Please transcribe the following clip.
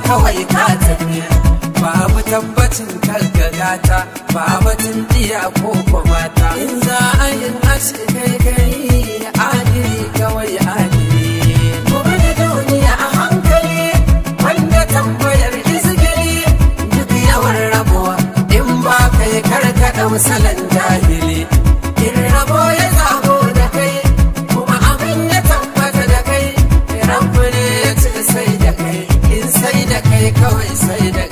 kawai ka tafi. Babu tabbacin kalgagata, babatin diya ko mata. In za a yi ashe kai kai, adili kawai adili. Gobe da duniya a hankali, wanda tambayar izgili, duk yawan rabuwa in ba kai karkaɗa misalan jahili. In rabo ya zago da kai, kuma abin ya tabbata da kai, rabu ne ya ci sai da kai, in sai da kai kawai sai da